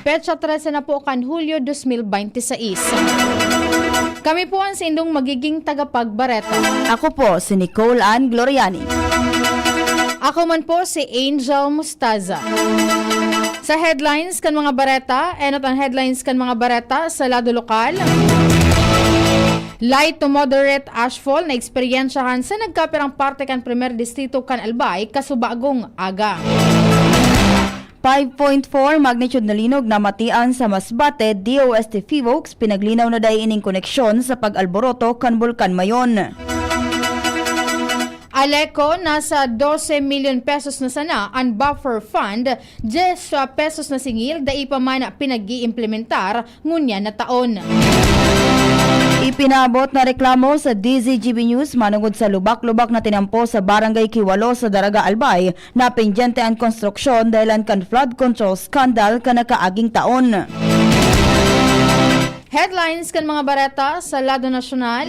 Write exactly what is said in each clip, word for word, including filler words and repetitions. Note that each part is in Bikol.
Petsa trese na po kan Hulyo dos mil bente seis. Kami po an saindong magiging tagapagbareta. Ako po si Nicole Ann Gloriani. Ako man po si Angel Mustaza. Sa headlines kan mga bareta, enot an headlines kan mga bareta sa lado lokal. Light to moderate ashfall na eksperyensyahan sa nagkapirang parte kan primer distrito kan Albay, kasubagong aga. Five point four magnitude na linog namatian sa Masbate, D O S T Fivox, pinaglinaw na dai ining koneksyon sa pag-alboroto kan Bulkan Mayon. Aleco, nasa dose milyon pesos na sana an buffer fund, dyes pesos na singil, dai pa man pinag-iimplementar ngunyan na taon. Ipinabot na reklamo sa D Z G B News manungod sa lubak-lubak na tinampo sa Barangay Kiwalo sa Daraga, Albay, na pendyente an konstruksyon dahilan kan flood control scandal kan nakaaging taon. Headlines kan mga bareta sa lado nasyonal.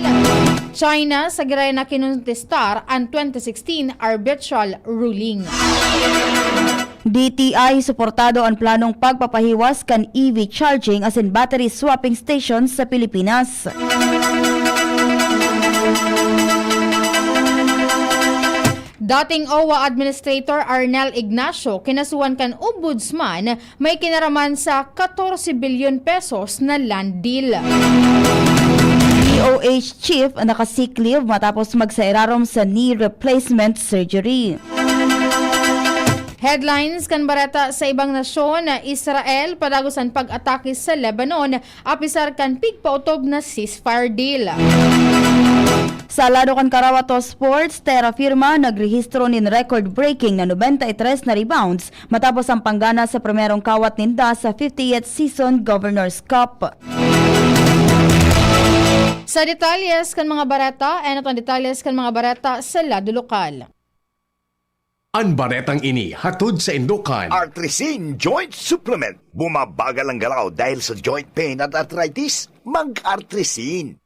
China sa giraray na kinontestar an twenty sixteen arbitral ruling. D T I suportado an planong pagpapahiwas kan E V charging asin battery swapping stations sa Pilipinas. Dating O W A Administrator Arnel Ignacio kinasuhan kan Ombudsman may kinaraman sa katorse bilyon pesos na land deal. D O H Chief naka-sick leave matapos magsairarom sa knee replacement surgery. Headlines kan bareta sa ibang nasyon: Israel padagos an pag-atake sa Lebanon, apisar kan pigpautob na ceasefire deal. Sa lado kan Karawato Sports, Terra Firma nagrehistro nin record-breaking na nobenta y tres na rebounds matapos ang panggana sa primerong kawat ninda sa fiftieth Season Governor's Cup. Sa detalyes kan mga bareta, enot an detalyes kan mga bareta sa lado lokal. An baretang ini hatod saindo kan Artrisin Joint Supplement. Bumabagal ang galaw dahil sa joint pain at arthritis? Mag-Artrisin.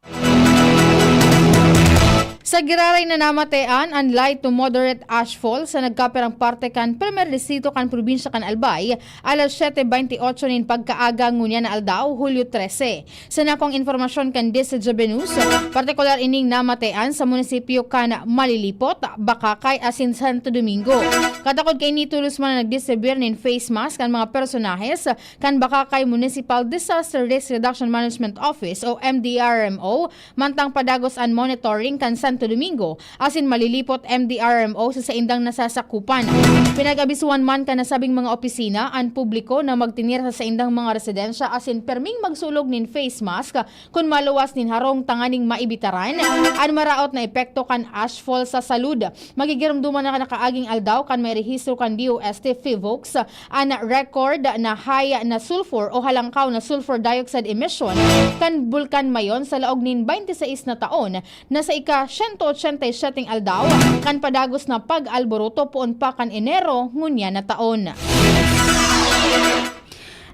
Sa giraray na namatean an light to moderate ashfall sa nagkapirang parte kan primer distrito kan probinsya kan Albay, alas siyete bente otso nin pagkaaga ngunyan na aldaw, Hulyo trese. Sa nakuang impormasyon kan D Z G B News, partikular ining namatean sa munisipyo kan Malilipot, Bacacay asin Santo Domingo. Katakod kaini, tolos man na nagdistribuyar nin face mask an mga personahes kan Bacacay Municipal Disaster Risk Reduction Management Office o M D R M O, mantang padagos an monitoring kan Santo Domingo asin Malilipot M D R M O sa saindang nasasakupan. Pinag-abisuhan man kan nasabing mga opisina an publiko na magtinir sa saindang mga residensya asin perming magsulog nin face mask kun maluwas nin harong tanganing maibitaran an maraot na epekto kan ashfall sa salud. Magigiromdoman na nakaaging aldaw kan mairehistro kan D O S T Fivox an record na high na sulfur o halangkaw na sulfur dioxide emission kan Bulkan Mayon sa laog nin bente seis na taon, na sa ika-siyento otsenta y siyete aldaw kan padagos na pag-alboroto poon pa kan Enero ngunyan na taon.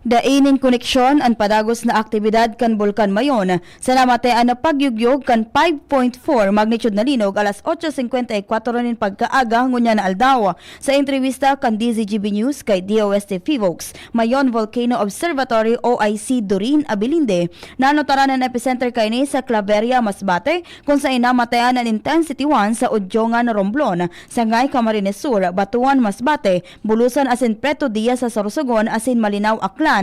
Dai nin koneksyon an padagos na aktibidad kan Bulkan Mayon sa namatean na pagyugyog kan five point four magnitude na linog alas otso singkwenta y kwatro nin pagkaaga ngunyan na aldaw. Sa entrebista kan D Z G B News kay D O S T Fivox, Mayon Volcano Observatory O I C Doreen Abilinde, nanotaran an epicenter kaini sa Claveria, Masbate, kun saen namatean an intensity one sa Udyongan, Romblon, Sangay, Camarines Sur, Batuan, Masbate, Bulusan asin Preto Diaz sa Sorsogon asin Malinao, Aklan,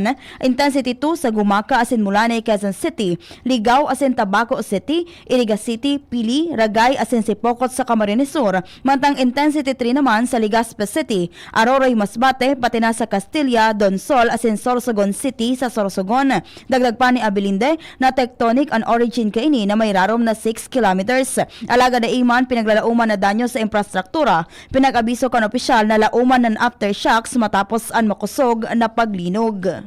intensity two sa Gumaca asin Mulane, Quezon City, Ligao asin Tabaco City, Iriga City, Pili, Ragay asin Sipocot sa Camarines Sur, mantang intensity three naman sa Legazpi City, Aroroy, Masbate, pati na sa Castilla, Donsol asin Sorsogon City sa Sorsogon. Dagdag pa ni Abilinde na tectonic an origin kaini na may rarom na six kilometers. Alagad dai man pinaglalaoman na danyo sa infrastruktura. Pinag-abiso kan opisyal na laoman an aftershocks matapos an makosog na paglinog.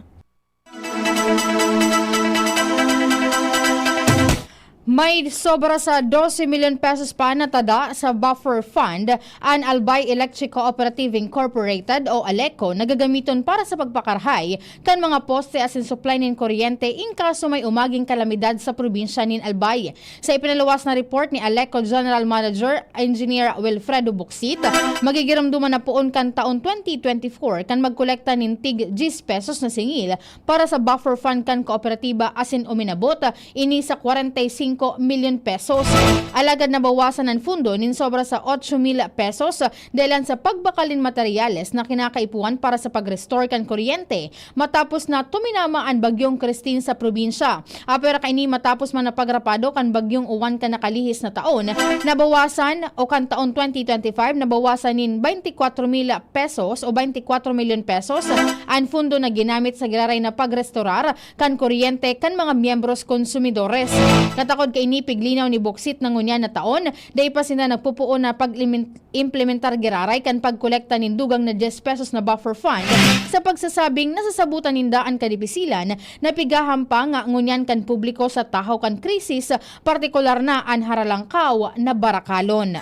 May sobra sa dose milyon pesos pa na tada sa buffer fund an Albay Electric Cooperative Incorporated o ALECO na gagamiton para sa pagpakarahay kan mga poste asin supply nin kuryente in kaso may umaging kalamidad sa probinsya nin Albay. Sa ipinaluwas na report ni ALECO General Manager Engineer Wilfredo Bucsit, magigiromdoman na poon kan taon twenty twenty-four kan magkolekta nin tig diyes pesos na singil para sa buffer fund kan kooperatiba asin uminabot ini sa kwarenta y singko milyon pesos. Alagad nabawasan an pundo nin sobra sa otso mil pesos dahilan sa pagbakal nin materyales na kinakaipuhan para sa pag-restore kan kuryente matapos na tuminama an Bagyong Christine sa probinsya. Apwera kaini, matapos man na pagrapado kan Bagyong Uwan kan nakalihis na taon, nabawasan o kan taon twenty twenty-five, nabawasan nin twenty-four mil pesos o twenty-four milyon pesos an pundo na ginamit sa giraray na pagrestorar kan kuryente kan mga miyembros konsumidores. Katakod kaini, piglinaw ni Boksit na ngunyan na taon, dai pa sinda nagpupuon na pag-implementar giraray kan pagkolekta nin dugang na diyes pesos na buffer fund sa pagsasabing nasasabutan ninda an kadipisilan na pighahampang ngunyan kan publiko sa tahaw kan krisis, partikular na an Haralangkaw na Barakalon.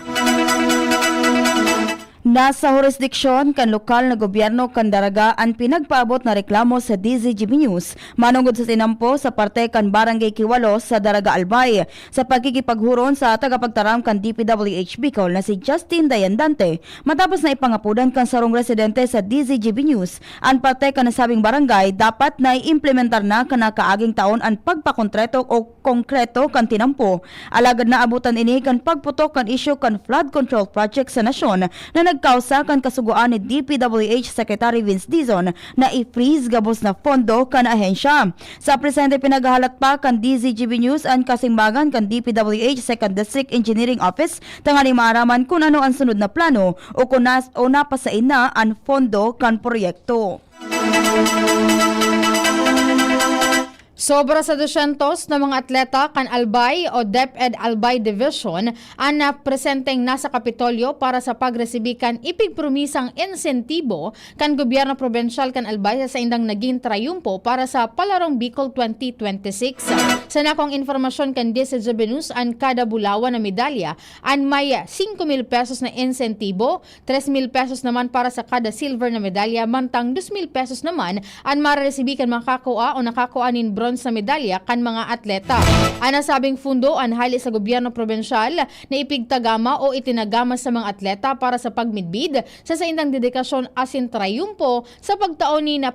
Nasa hurisdiksyon kan lokal na gobyerno kan Daraga an pinagpaabot na reklamo sa D Z G B News manongod sa tinampo sa parte kan Barangay Kiwalos sa Daraga, Albay, sa pagkikipaghuron sa tagapagtaram kan D P W H Bicol na si Justin Dayandante, matapos na ipangapodan kan sarong residente sa D Z G B News an parte kan nasabing barangay dapat na iimplementar na kan nakaaging taon an pagpakonkreto o konkreto kan tinampo. Alagad naabutan ini kan pagputok kan isyu kan flood control project sa nasyon na nagkausa kan kasugoan ni D P W H Secretary Vince Dizon na i-freeze gabos na pondo kan ahensya. Sa presente, pinaghahalat pa kan D Z G B News an kasimbagan kan D P W H Second District Engineering Office tanganing maaraman kun ano an sunod na plano o kun nas-, o napasain na an pondo kan proyekto. Sobra sa dosyentos na mga atleta kan Albay o DepEd Albay Division an napresenteng nasa Kapitolyo para sa pagresibi kan ipigpromisang insentibo kan gobyerno probinsyal kan Albay sa saindang naging trayumpo para sa Palarong Bicol twenty twenty-six. Sa nakuang impormasyon kan D Z G B News, an kada bulawan na medalya an may singko mil pesos na insentibo, tres mil pesos naman para sa kada silver na medalya, mantang dos mil pesos naman an mareresibi kan makakua o nakakua nin bronze na medalya kan mga atleta. An nasabing pundo an hale sa gobyerno probinsyal na ipigtagama o itinagama sa mga atleta para sa pagmidbid sa saindang dedikasyon asin trayumpo sa pagtao nin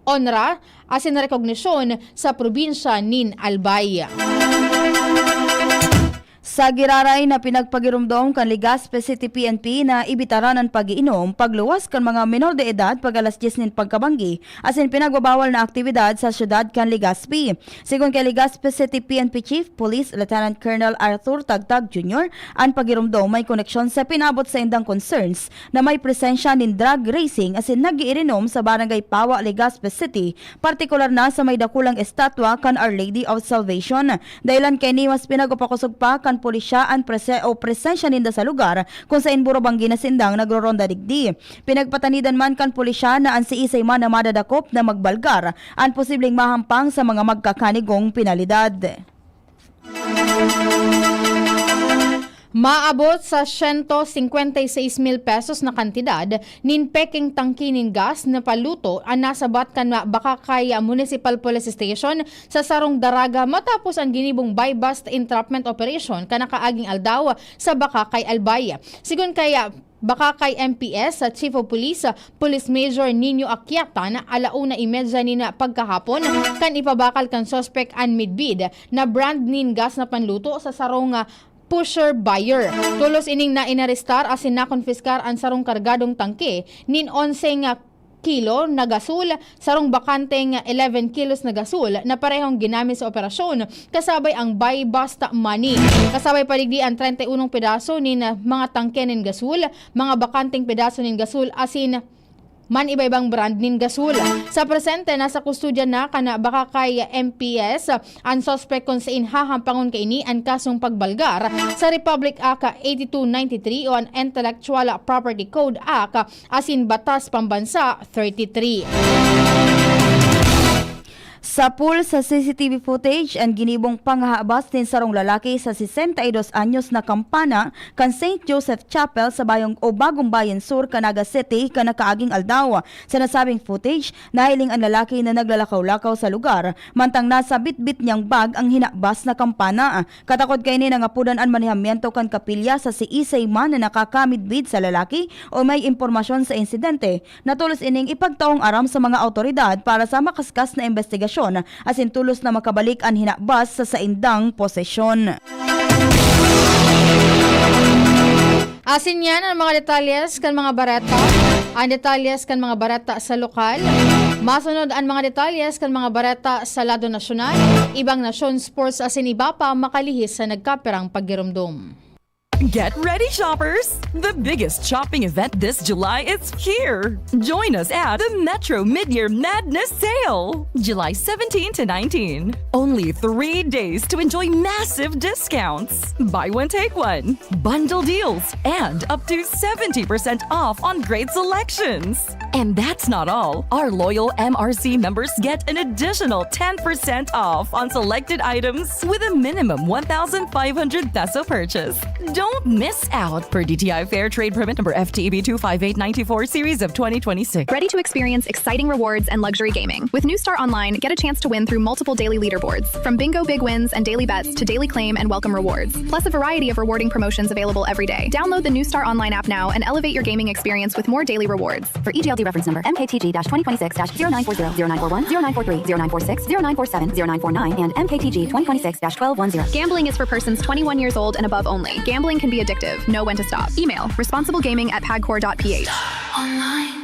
onra asin rekognisyon sa probinsya nin Albay. Sa giraray na pinagpagiromdom kan Legazpi City P N P na ibitaran an pag-iinom, pagluwas kan mga menor de edad pag alas dyes nin pagkabanggi, asin pinagbabawal na aktibidad sa syudad kan Legazpi. Sigon kay Legazpi City P N P Chief Police Lieutenant Colonel Arthur Tagtag Junior, an pagiromdom may koneksyon sa pinabot saindang concerns na may presensya nin drag racing asin nag-iirinom sa Barangay Pawa, Legazpi City, partikular na sa may dakulang estatwa kan Our Lady of Salvation. Dahilan kaini, mas pinag-upakosog pa kan pulisya an prese-, o presensya ninda sa lugar kun sain burabanggi na sindang nagroronda digdi. Pinagpatanidan man kan pulisya na an siisay man na madadakop na magbalgar an posibleng mahampang sa mga magkakanigong penalidad. Maabot sa siyento singkwenta y seis mil pesos na kantidad nin pekeng tangke nin gas na paluto an nasabat kan Bacacay Municipal Police Station sa sarong daraga matapos an ginibong buy-bust entrapment operation kan nakaaging aldaw sa Bacacay, Albay. Sigon kay Bacacay M P S, sa Chief of Police, Police Major Nino Aquiatan, alauna y medya nin pagkahapon, kan ipabakal kan suspek an midbid na brand nin gas na panluto sa sarong, ah, pusher buyer. Tolos ining nainarestar asin nakonpiskar an sarong kargadong tangke nin onseng, ah, kilo na gasol, sarong bakanteng eleven kilos na gasol na parehong ginamit sa operasyon, kasabay ang buy-bust money. Kasabay pa digdi an treinta y unong pedaso nin, ah, mga tangke nin gasol, mga bakanteng pedaso nin gasol asin man iba-ibang brand nin gasol. Sa presente, nasa kustodya na kan Bacacay M P S an suspek kun sain hahampangon kaini an kasong pagbalgar sa Republic Act eighty-two ninety-three o an Intellectual Property Code Act asin Batas Pambansa thirty-three. Sa pool sa C C T V footage, an ginibong panghahabas nin sarong lalaki sa sesenta y dos anyos na kampana kan Saint Joseph Chapel sa Bayong o Bagong Bayan Sur, Canaga City, kan nakaaging aldaw. Sa nasabing footage, nahiling an lalaki na naglalakaw-lakaw sa lugar, mantang nasa bitbit niyang bag ang hinabas na kampana. Katakod kaini, nangapodan an manehamiento kan kapilya sa siisay man na nakakamidbid sa lalaki o may impormasyon sa insidente. Natolos ining ipagtaong aram sa mga awtoridad para sa makaskas na imbestigasyon asin tolos na makabalik an hinabas sa saindang posesyon. Asin yan ang mga detalyes kan mga bareta. Ang detalyes kan mga bareta sa lokal. Masunod ang mga detalyes kan mga bareta sa lado nasyonal, ibang nasyon, sports asin iba pa makalihis sa nagkapirang paggiromdom. Get ready, shoppers! The biggest shopping event this July is here! Join us at the Metro Midyear Madness Sale! July seventeen to nineteen. Only three days to enjoy massive discounts. Buy one, take one, bundle deals, and up to seventy percent off on great selections. And that's not all. Our loyal M R C members get an additional ten percent off on selected items with a minimum one thousand five hundred peso purchase. Don't miss out per D T I Fair Trade Permit number F T E B two five eight nine four series of twenty twenty-six. Ready to experience exciting rewards and luxury gaming? With New Star Online, get a chance to win through multiple daily leaderboards, from bingo big wins and daily bets to daily claim and welcome rewards, plus a variety of rewarding promotions available every day. Download the New Star Online app now and elevate your gaming experience with more daily rewards. For E G L D reference number, M K T G dash twenty twenty-six dash zero nine four zero, zero nine four one, zero nine four three, zero nine four six, zero nine four seven, zero nine four nine, and M K T G twenty twenty-six dash twelve one zero. Gambling is for persons twenty-one years old and above only. Gambling can be addictive. Know when to stop. Email responsiblegaming at pagcor dot P H.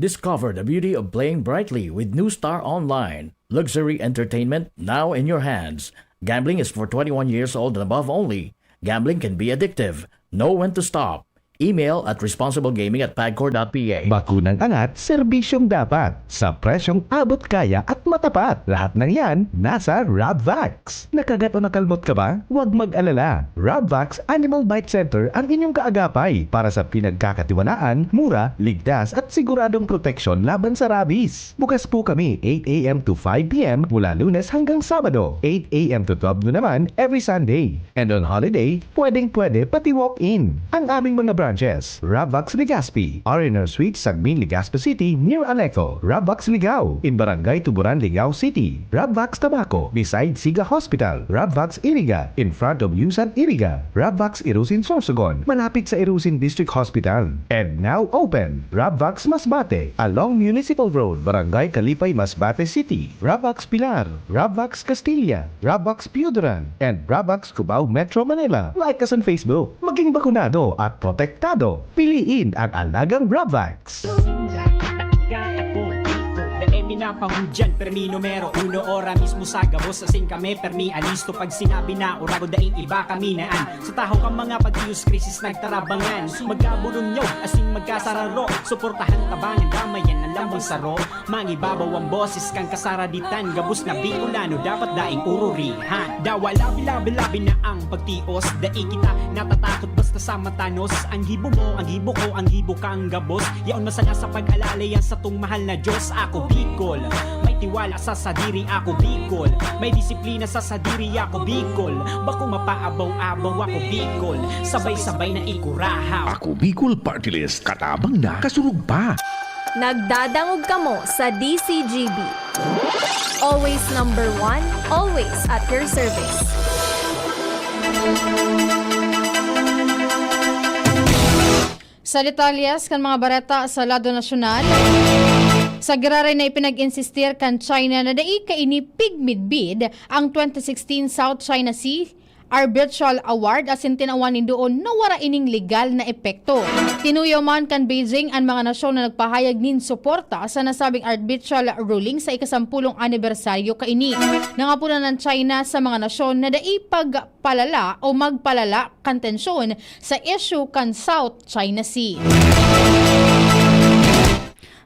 Discover the beauty of playing brightly with New Star Online. Luxury entertainment now in your hands. Gambling is for twenty-one years old and above only. Gambling can be addictive. Know when to stop. Email at responsiblegaming at pagcor dot P H. Bakunang angat, serbisyong dapat, sa presyong abot kaya at matapat. Lahat ng yan, nasa Rabvax. Nakagat o nakalmot ka ba? Huwag mag-alala. Rabvax Animal Bite Center ang inyong kaagapay para sa pinagkakatiwalaan, mura, ligtas at siguradong proteksyon laban sa rabies. Bukas po kami eight a m to five p m mula Lunes hanggang Sabado, eight a m to twelve noon naman every Sunday. And on holiday, pwedeng-pwede pati walk-in. Ang aming mga branches, Rabvax Legazpi, R and R Suite, Sagmin, Legazpi City, near Aleco, Rabvax Ligao, in Barangay Tuburan, Ligao City, Rabvax Tabaco, beside Siga Hospital, Rabvax Iriga, in front of Yusan Iriga, Rabvax Irusin Sorsogon, malapit sa Irusin District Hospital, and now open, Rabvax Masbate, along Municipal Road, Barangay Kalipay, Masbate City, Rabvax Pilar, Rabvax Castilla, Rabvax Pioduran, and Rabvax Cubao, Metro Manila. Like us on Facebook. Maging bakunado at protektado. Piliin ang alagang Rabvax. Dai mi napangudyan, permi numero uno, ora mismo sa gabos, asin kami permi alisto. Pag sinabi na orago, daing iba kami na an sa tahaw kan mga pagtiyos, krisis nagtarabangan. Magkaburunyog asin magkasararo, suportahan, tabangan, damayan an lambang saro. Mangibabaw an boses kan kasaraditan, gabos na Bicolano dapat daing ururihan. Dawa labi-labi-labi na ang pagtios, dai kita natatakot basta sa matanos. Ang gibo mo, ang gibo ko, ang gibo kang gabos, yaon masanga sa pag-alala yan satong mahal na Diyos. Ako Bicol, may tiwala sa sadiri. Ako Bicol, may disiplina sa sadiri. Ako Bicol, bako mapaabaw-abaw. Ako Bicol, sabay-sabay na ikurahaw. Ako Bicol Party List, katabang na, kasurog pa. Nagdadangog kamo sa D C G B. Always number one, always at your service. Sa detalyes kan mga bareta sa lado nasyonal, sa giraray na ipinag-insistir kan China na dai kaini pigmidbid ang twenty sixteen South China Sea Arbitral Award asin tinawan nin duon na wara ining legal na epekto. Tinuyaw man kan Beijing an mga nasyon na nagpahayag nin suporta sa nasabing arbitral ruling sa ikasampulong anibersaryo kaini. Nangapodan an China sa mga nasyon na dai pagpalala o magpalala kan tensyon sa isyu kan South China Sea.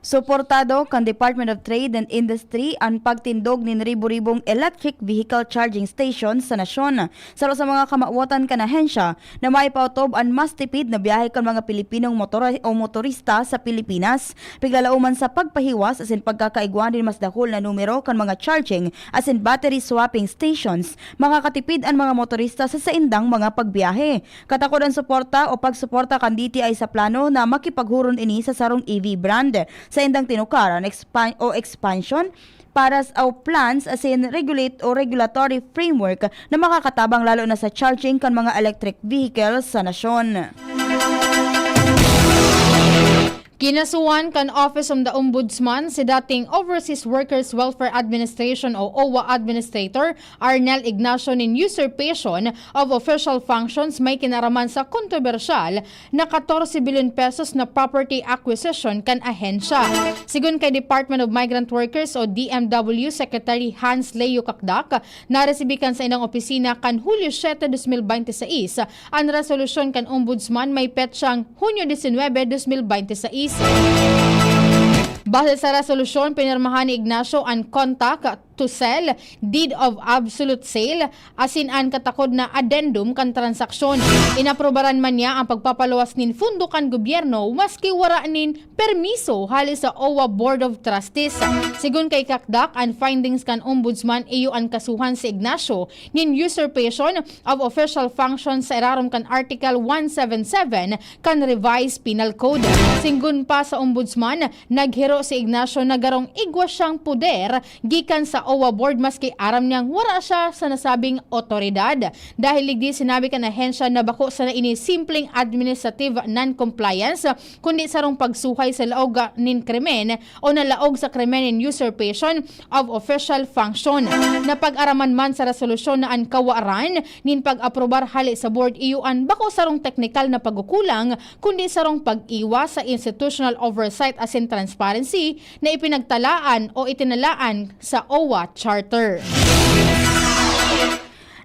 Suportado kan Department of Trade and Industry an pagtindog nin ribo-ribong electric vehicle charging station sa nasyon. Saro sa mga kamawotan kan ahensya na maipaotob an mas tipid na biyahe kan mga Pilipinong motora-, o motorista sa Pilipinas. Piglalaoman sa pagpahiwas asin pagkakaigwa nin mas dakul na numero kan mga charging asin battery swapping stations, makakatipid an mga motorista sa saindang mga pagbiyahe. Katakod an suporta o pagsuporta kan D T I sa plano na makipaghuron ini sa sarong E V brand. Saindang tinukaran expan-, o expansion para sa, o plans asin regulate o regulatory framework na makakatabang lalo na sa charging kan mga electric vehicles sa nasyon. Kinasuhan kan Office of the Ombudsman si dating Overseas Workers Welfare Administration o OWWA Administrator Arnel Ignacio nin usurpation of official functions may kinaraman sa kontrobersyal na katorse bilyon pesos na property acquisition kan ahensya. Sigon kay Department of Migrant Workers o D M W Secretary Hans Leo Cacdac, naresibi kan saindang opisina kan Hulyo siete, dos mil bente seis an resolusyon kan Ombudsman may petsang Hunyo disinwebe, dos mil bente seis. Base sa resolusyon, pinirmahan ni Ignacio an Contract to Sell, Deed of Absolute Sale, asin an katakod na addendum kan transaksyon. Inaprubaran man niya an pagpapaluwas nin fundo kan gobyerno maski wara nin permiso hale sa OWWA Board of Trustees. Sigon kay Cacdac, an findings kan Ombudsman iyo an kasuhan si Ignacio nin usurpation of official functions sa irarom kan Article one seven seven kan Revised Penal Code. Sigon pa sa Ombudsman, naghiro si Ignacio na garong igwa siyang poder gikan sa OWWA Board maski aram niyang wara siya sa nasabing otoridad. Dahil digdi, sinabi kan ahensya na bako sana ini simpleng administrative non-compliance, kundi sarong pagsuhay sa laog nin krimen o nalaog sa krimen nin usurpation of official function. Napag-araman man sa resolusyon na an kawaran nin pag-aprobar hale sa board iyo an bako sarong teknikal na pagkukulang, kundi sarong pag-iwas sa institutional oversight asin transparency na ipinagtalaan o itinalaan sa OWWA Charter.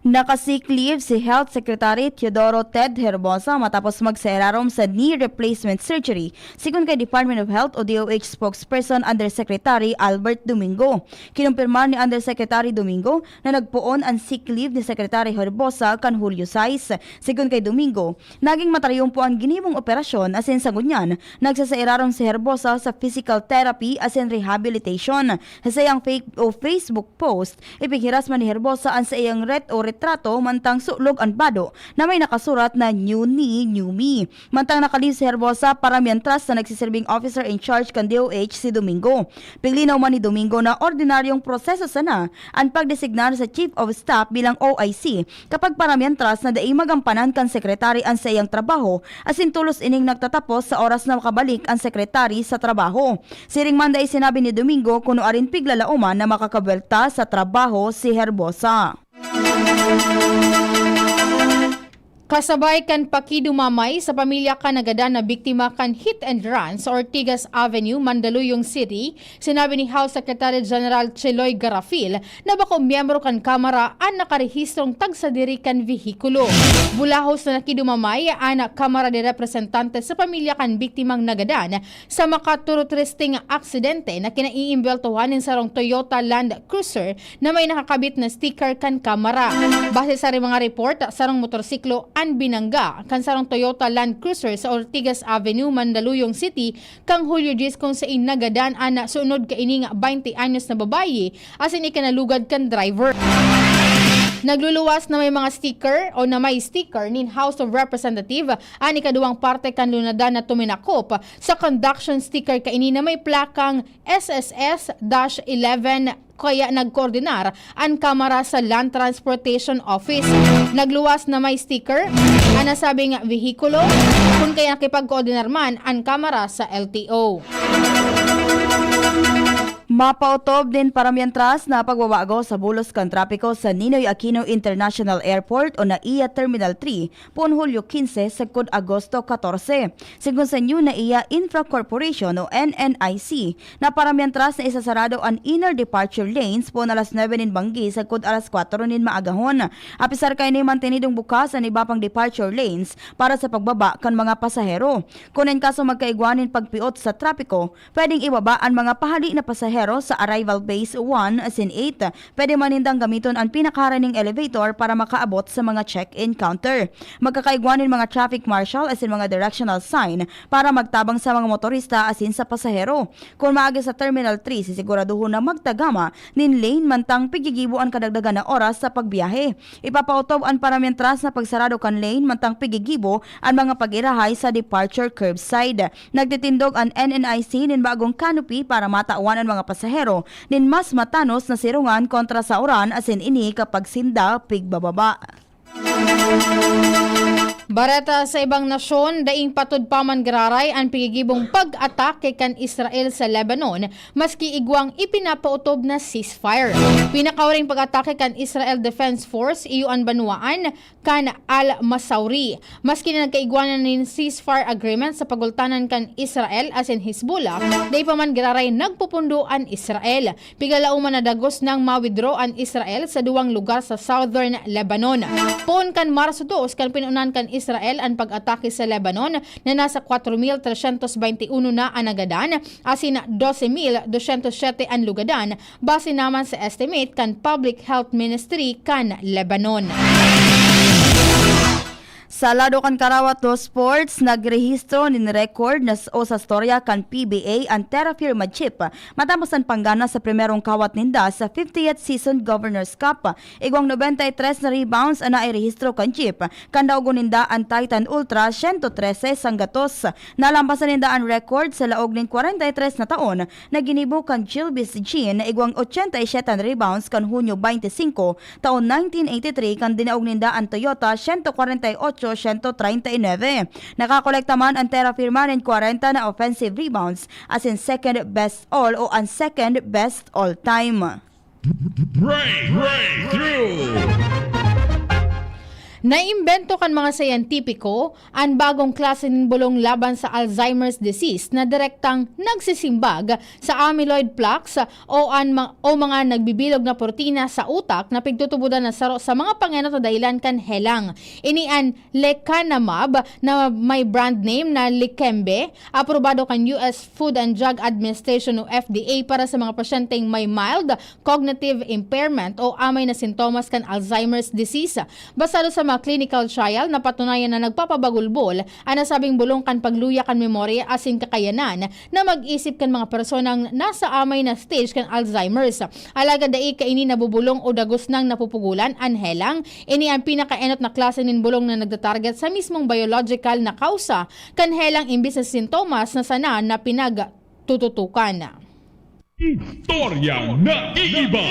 Naka-sick leave si Health Secretary Teodoro Ted Herbosa matapos magsairarom sa knee replacement surgery, sigon kay Department of Health o D O H spokesperson Undersecretary Albert Domingo. Kinumpirmar ni Undersecretary Domingo na nagpoon an sick leave ni Secretary Herbosa kan Hulyo sais. Sigon kay Domingo, naging matarayumpo an ginibong operasyon asin sa ngunyan, nagsasairarom si Herbosa sa physical therapy asin rehabilitation. Sa saiyang fa-, o Facebook post, ipighiras man ni Herbosa an saiyang ret o retrato mantang sulog an bado na may nakasurat na "New knee, new me." Mantang naka-leave si Herbosa para mientras na nagsiserbing officer in charge kan D O H si Domingo. Piglinaw man ni Domingo na ordinaryong proseso sana an pagdesignar sa Chief of Staff bilang O I C kapag para mientras na dai magampanan kan sekretary an saiyang trabaho, asin tolos ining nagtatapos sa oras na makabalik an sekretary sa trabaho. Siring man, dai sinabi ni Domingo kun nuarin piglalaoman na makakabwelta sa trabaho si Herbosa. Kasabay kan pakidumamay sa pamilya kan nagadan na biktima kan hit and run sa Ortigas Avenue, Mandaluyong City, sinabi ni House Secretary General Cheloy Garafil na bako miyembro kan Kamara an nakarehistrong tagsadiri kan vehikulo. Bulahos na nakidumamay an Kamara de Representante sa pamilya kan biktimang nagadan sa makaturutristing aksidente na kinaiimbweltohan nin sarong Toyota Land Cruiser na may nakakabit na sticker kan Kamara. Base sa mga report, sarong motorsiklo an binangga kan sarong Toyota Land Cruiser sa Ortigas Avenue, Mandaluyong City, kan Hulyo diyes, kun sain nagadan an sunod kaining baynte anyos na babayi asin ikinalugad kan driver. Nagluluwas na may mga sticker o na may sticker nin House of Representative an ikaduwang parte kan lunadan na tuminakop sa conduction sticker kaini na may plakang S S S dash eleven, kaya nagkoordinar an Kamara sa Land Transportation Office. Nagluwas na may sticker an nasabing vehikulo, kun kaya nakipagkoordinar man an Kamara sa L T O. Mapautob nin paramientras na pagbabago sa bulos kan trapiko sa Ninoy Aquino International Airport o NAIA Terminal three, poon Hulyo quince sagkod Agosto catorce. Segun sa New NAIA Infra Corporation o N N I C, na paramientras na isasarado an inner departure lanes poon alas nuebe nin banggi sagkod alas kwatro nin maagahon. Apisar kaini, mantenidong bukas an iba pang departure lanes para sa pagbaba kan mga pasahero. Kun in kaso magkaigwa nin pagpiot sa trapiko, pwedeng ibaba an mga pahali na pasahero sa arrival base one asin eight. Pwede man nindang gamiton an pinakaharaning elevator para makaabot sa mga check-in counter. Magkakaigwa nin mga traffic marshal asin mga directional sign para magtabang sa mga motorista asin sa pasahero. Kun maagi sa Terminal three, sisiguraduhon na magtagama nin lane mantang pigigibo an kadagdagan na oras sa pagbiyahe. Ipapautob an paramientras na pagsarado kan lane mantang pigigibo an mga pag-irahay sa departure curbside. Nagtitindog an N N I C nin bagong canopy para matawan an mga pasahero nin mas matanos na sirungan kontra sa uran asin ini kapag sinda pigbababa. Bareta sa ibang nasyon, daing patud pa man giraray an pigigibong pag-atake kan Israel sa Lebanon, maski igwang ipinapautob na ceasefire. Pinakauring pag-atake kan Israel Defense Force iyo an banwaan kan Al Masauri. Maski na nagkaigwa na nin ceasefire agreement sa pagultanan kan Israel asin Hezbollah, dai pa man giraray nagpupundo an Israel. Pigalaom man na dagos nang ma-withdraw an Israel sa duwang lugar sa southern Lebanon. Poon kan Marso dos, kan pinunan kan Israel an pag-atake sa Lebanon, na nasa kwatro mil tresyentos baynte uno na an nagadan, asin dose mil dosyentos siyete an lugadan, base naman sa estimate kan Public Health Ministry kan Lebanon. Sa lado kan karawat dos sports, nagrehistro nin record na s-, o sa storya kan P B A an Terra Firma Jeep matapos an panggana sa primerong kawat ninda sa fiftieth season Governor's Cup. Igwang nobenta y tres na rebounds an nairehistro kan Jeep kan daogon ninda an Titan Ultra sento trese sanggatos. Nalampasan ninda an record sa laog nin kwarenta y tres na taon na ginibo kan Gilbis Jean na igwang ochenta y siyete an rebounds kan Hunyo baynte singko, taon nineteen eighty-three, kan dinaog ninda an Toyota sento kwarenta y ocho sento treinta y nuebe. Nakakolekta man an Terra Firma nin kwarenta na offensive rebounds asin second best all o an second best all time. Break, breakthrough. Naimbento kan mga siyentipiko an bagong klase nin bulong laban sa Alzheimer's disease na direktang nagsisimbag sa amyloid plaques o an ma-, o mga nagbibilog na protina sa utak na pigtutubodan na saro sa mga pangenot na dahelan kan helang. Ini an lecanemab na may brand name na Leqembi, aprobado kan U S Food and Drug Administration o F D A para sa mga pasyenteng may mild cognitive impairment o amay na sintomas kan Alzheimer's disease. Basado sa mga clinical trial, napatunayan na nagpapabagulbol an nasabing bulong kan pagluya kan memorya asin kakayanan na mag-isip kan mga personang nasa amay na stage kan Alzheimer's. Alagad dai kaini nabubulong o dagos nang napupugolan an helang. Ini an pinakaenot na klase nin bulong na nagtatarget sa mismong biological na kausa kan helang imbis sa sintomas na sana na pinagtututukan. Istorya na iiba.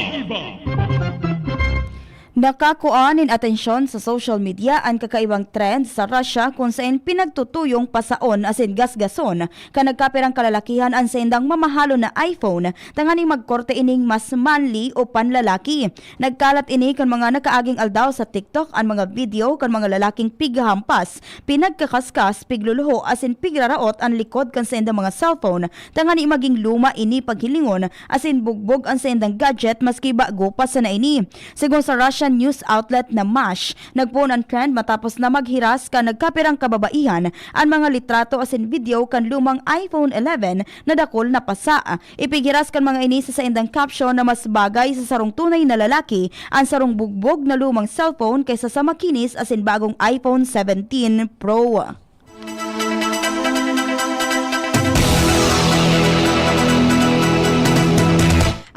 Nakakua nin atensyon sa social media an kakaibang trend sa Russia, kun saen pinagtutuyong pasaon asin gasgason kan nagkapirang kalalakihan an saindang mamahalon na iPhone tanganing magkorte ining mas manly o panlalaki. Nagkalat ini kan mga nakaaging aldaw sa TikTok an mga video kan mga lalaking pighahampas, pinagkakaskas, pigluluho asin pigraraot an likod kan saindang mga cellphone tangani magin luma ini paghilingon asin bugbog an saindang gadget maski bago pa sana ini. Segun sa Russian news outlet na Mash, nagpoon an trend matapos na maghiras kan nagkapirang kababaihan an mga litrato asin video kan lumang iPhone eleven na dakul na pasa. Ipighiras kan mga ini sa saindang caption na mas bagay sa sarong tunay na lalaki an sarong bugbog na lumang cellphone kaysa sa makinis asin bagong iPhone seventeen Pro.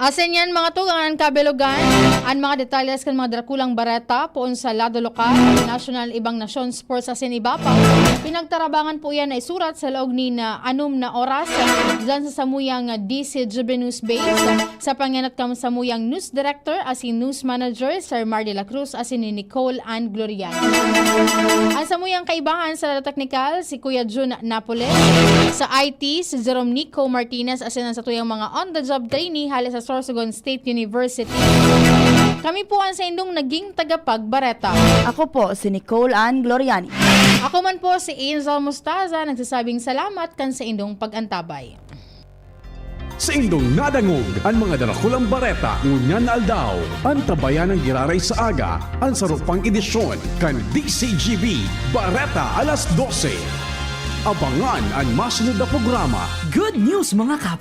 Asin yan, mga tugang, an kabilugan, an mga detalles kan mga drakulang bareta poon sa lado lokal, nasyonal, ibang nasyon, sports asin iba pa. Pinagtarabangan po yan na isurat sa laog nin anom na oras dyan sa samuyang D C G B News Base, sa pangenot kan samuyang news director asin news manager, Sir Mar de la Cruz asin ni Nicole Ann Gloriani. An samuyang kaibahan sa lado teknikal, si Kuya Jun Napoles. Sa I T, si Jerome Nico Martinez asin an satuyang mga on-the-job trainee hale sa Sorsogon State University. Kami po an saindong naging tagapagbareta. Ako po si Nicole Ann Gloriani. Ako man po si Angel Mostaza, nagsasabing salamat kan saindong pag-antabay. Saindong nadangog an mga darakulang bareta ngunyan na aldaw. Antabayan an giraray sa aga, an saro pang edisyon kan D C G B, Bareta alas dose. Abangan an masunod na programa. Good news, mga kapit